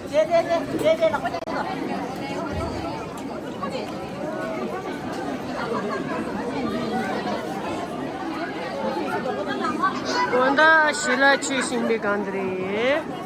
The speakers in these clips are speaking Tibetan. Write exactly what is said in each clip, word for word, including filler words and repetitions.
དགོང་དག་ཞལ་ལག་མཆོད་བཞིན་པའི་སྒང་དེ་རེད།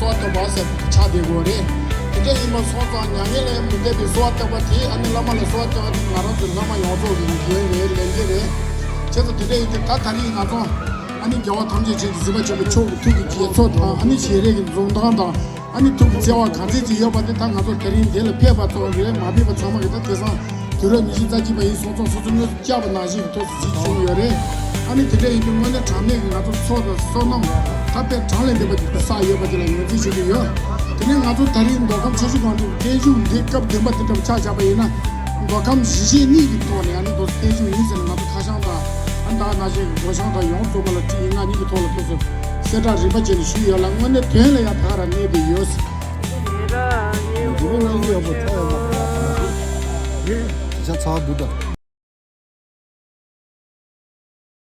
གསོལ་བ་བཏབ་པ་ཟེར་ཆགས་བསྡད་དགོས་རེད། དེ་འདྲ་ཡིན་པ་སོང་ཙང་མྱ་ངན་ལས་མི་འདའ་བའི་གསོལ་བ་བཏབ་པ་དེ། ཨ་ནི་བླ་མ་ལ་གསོལ་བ་བཏབ་པ་དེ་ང་རང་ཚོའི་བླ་མ་ཡོངས་རྫོགས་ཀྱི་འགན་རེད། ལས་འགན་རེད། བྱས་ཙང་དེ་འདྲ་ཡིན་དུས་ད་ད་རིང་ང་ཚོ་ཨ་ནི་རྒྱལ་བ་ཐམས་ཅད་མཁྱེན་ཅིང་གཟིགས་པ་ཆེན་པོ་མཆོག་གི་ཐུགས་ཀྱི་དགྱེས་ཚོགས་དང་། ཨ་ནི་ཞལ་རས་ཀྱི་འཛུམ་མདངས་དང་། ཨ་ནི་ཐུགས་ཀྱི་བརྩེ་བ་གང་ཚད་ཅིག་ཡོད་པ་དེ་ད་ང་ཚོ་དེ་རིང་འདི་ལ་ཕེབས་པ་ཚོ་རེད། མ་ཕེབས་པ་ཚང་མ་གི་ད་དེང་སང་དུས་རབས་ཉི་ཤུ་རྩ་གཅིག་པ་ཡིན་སོང་ཙང་སོ་སོ་དངོས་སུ་བཅར་བ་ནང་བཞིན་གྱི་ཐོག་ཏུ་གཟིགས་བྱུང་ཡོད་རེད། ཨ་ནི་དེ་འདྲ་ཡིན་དུས་དངོས་གནས་དྲང་གནས་ཀྱི་ང་ཚོ་ཚོགས་དང་བསོད་ནམས་ད་དཔེ་གྲངས་ལས་འདས་པ་ཅིག་ཏུ་བསགས་ཡོད་པ་ཅིག་ལ་ངོས་འཛིན་བྱེད་ཀྱི་ཡོད། དེ་ནས་ང་ཚོ་ད་རིང་མདོ་ཁམས་ཆེ་ཆུང་སྒང་དྲུག་བརྟན་བཞུགས་འདི་སྐབས་བདུན་པ་དེ་འདྲ་ཆ་བཞག་པ་ཡིན་ན། མདོ་ཁམས་གཞིས་བྱེས་གཉིས་ཀྱི་ཐོག་ནས་ཨ་ནི་མདོ་བརྟན་བཞུགས་ཡིན་ཟེར་ནས་ང་ཚོ་ཁ་བྱང་དང་། ཨ་ནི་ད་ནང་བཞིན་སྒོ་བྱང་དང་ཡོངས་རྫོགས་པ་ལ་བཀྲིས་ཡིག་ངག་གཉིས་ཀྱི་ཐོག་ལ་ཐུགས་སུ་གསལ་བསྒྲགས་རིམ་པ་བྱས་ནས་ཞུས་ཡོད་ལ། དངོས་གནས་དོན་ལ་ཡང་ད་ག་རང་གནས་བསྡད་ཡོད། འདི་ནི་ཡག་པོ་ཐག་ཡོད་མ་རེད། ཇ་ཚ་བ་འདུག་ད།